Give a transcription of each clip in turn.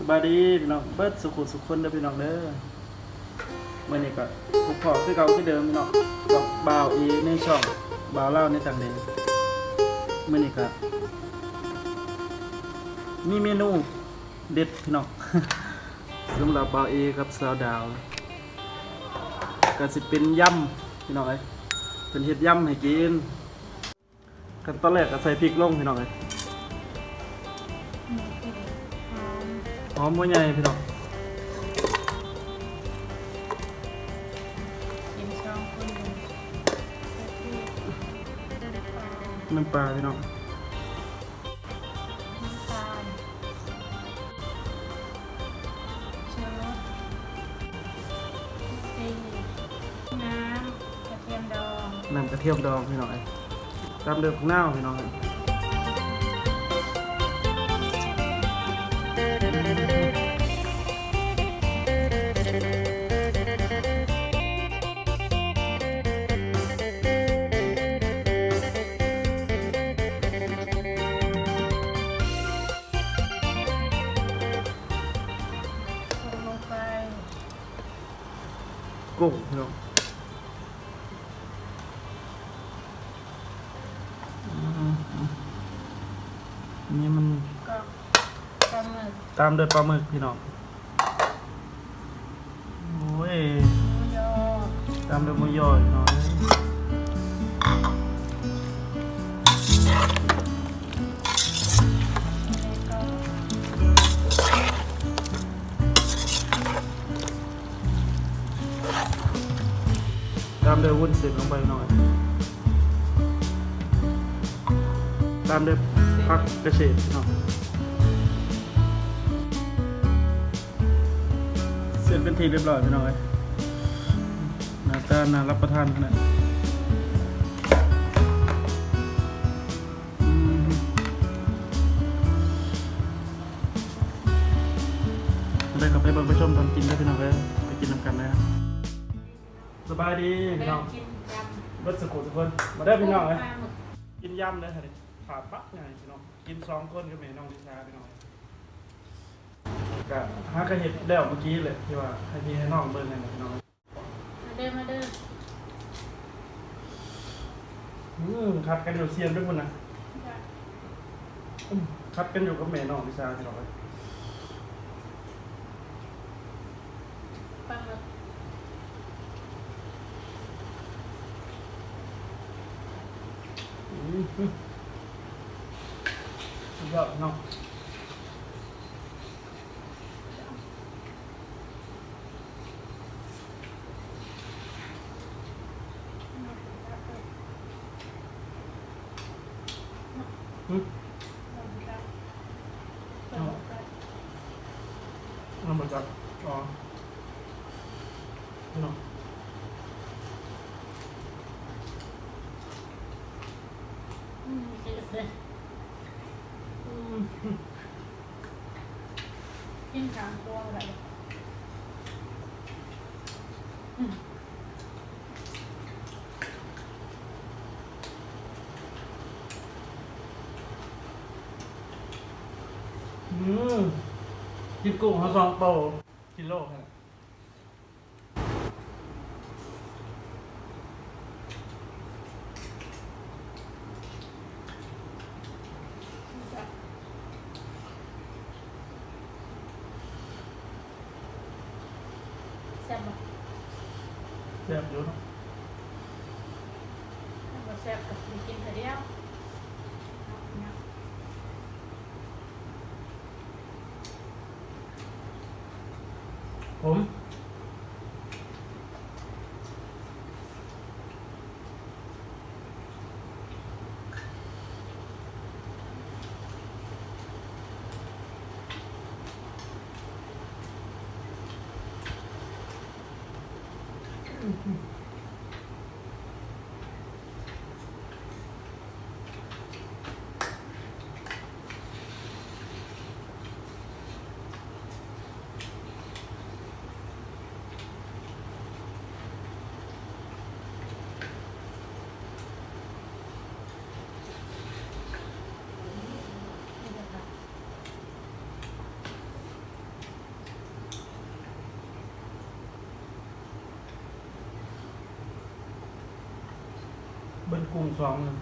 ສະບາຍດີພີ່ນ້ອງເບິດສູ່ຜູ້ສູ່ຄົນເດີພີ່ນ້ອງເດີ. ມື້ນີ້ກໍພົບພໍ້ຄືເກົ່າຄືເດີມພີ່ນ້ອງ ກັບບ່າວເອໃນຊ່ອງບ່າວລາວໃນຕ່າງແດນ. ມື້ນີ້ກໍມີເມນູເດັດພີ່ນ້ອງ ສຳລັບບ່າວເອກັບສາວດາວ ກໍຊິເປັນຢຳພີ່ນ້ອງເອີຍ ເພິ່ນເຮັດຢຳໃຫ້ກິນ. ຂັ້ນຕອນແລກກໍໃສ່ພິກລົງພີ່ນ້ອງເອີຍ. ຫອມ ຫອມບໍ່ໃຫຍ່ພີ່ນ້ອງ. ກິນສອງຄົນ ນ້ຳປາພີ່ນ້ອງ. ນ້ຳຕານ ຊູລົດ ນ້ຳກະທຽມດອງ ນ້ຳກະທຽມດອງພີ່ນ້ອງເອີຍ. ຕາມດ້ວຍໝາກນາວພີ່ນ້ອງເອີຍ. ລົງໄປ ກຸ້ງພີ່ນ້ອງ. ອືມ ນີ້ມັນ ກໍ ປາໝຶກ ຕາມດ້ວຍປາໝຶກພີ່ນ້ອງ. ໂອ້ຍ ໝູຢໍ ຕາມດ້ວຍໝູຢໍພີ່ນ້ອງ. ຕາມດ້ວຍວຸ້ນເສັ້ນລົງໄປໜ້ອຍ ຕາມດ້ວຍຜັກກະເສດເນາະ. ເສັດເປັນທີ່ຮຽບຮ້ອຍພີ່ນ້ອງເອີຍ. ໜ້າຕາໜ້າຮັບປະທານຂະໜາດ. ອືມ ໄດ້ເຂົ້າໄປເບິ່ງໄປຊົມຕອນກິນເດີພີ່ນ້ອງເອີຍ ໄປກິນນຳກັນເດີ. ສະບາຍດີພີ່ນ້ອງ ເດີ ກິນຢຳ ເບິດສູ່ຜູ້ສູ່ຄົນ ມາເດີພີ່ນ້ອງເອີຍ ໂອ້ຍ ປາໝຶກ ກິນຢຳເດີ. ຖາດບັກໃຫຍ່ພີ່ນ້ອງ ກິນສອງຄົນກັບແມ່ນ້ອງລິຊາພີ່ນ້ອງ. ກະຫາກະເຮັດແລ້ວເມື່ອກີ້ແຫຼະ ທີ່ວ່າໃຫ້ພີ່ໃຫ້ນ້ອງເບິ່ງຫັ້ນນະພີ່ນ້ອງ. ມາເດີ ມາເດີ. ອືມ ຂັດກັນຢູ່ ສຽມໄປພຸ້ນນະ. ອືມ ຂັດກັນຢູ່ກັບແມ່ນ້ອງລິຊາພີ່ນ້ອງເອີຍ. ປາໝຶກ ອືມ ສຸດຍອດເນາະ. ຫຶ? ນ້ຳບໍ່ຈັບ ອໍ ເນາະ. ອືມ ເສຍເລີຍ ອືມ. ກິນຂ້າງຄົວບໍ່ໄດ້ ອືມ ອືມ ກິນກຸ້ງເຮົາສອງໂຕ ກິໂລຫັ້ນແຫຼະ. ແຊບບໍ່? ແຊບຢູ່ເນາະ. ຄັນບໍ່ແຊບກໍບໍ່ກິນເທື່ອດຽວ. ເອົາເນາະ. ຜົມ. ນີ້ແຫຼະຄ່ະ ກຸ້ງສອງໜຶ່ງ.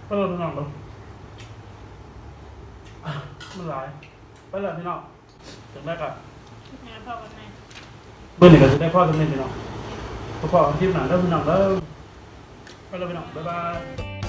ເອີ ພີ່ນ້ອງເອີຍ ມັນຫຼາຍ. ໄປແລ້ວພີ່ນ້ອງ ຈັ່ງໃດກໍ ຄລິບໜ້າພໍ້ກັນໃໝ່. ມື້ນີ້ກໍຊິໄດ້ພໍ້ສ່ຳນີ້ພີ່ນ້ອງ ໄປພໍ້ກັນຄລິບໜ້າເດີພີ່ນ້ອງເດີ. ໄປແລ້ວພີ່ນ້ອງ ບາຍບາຍ.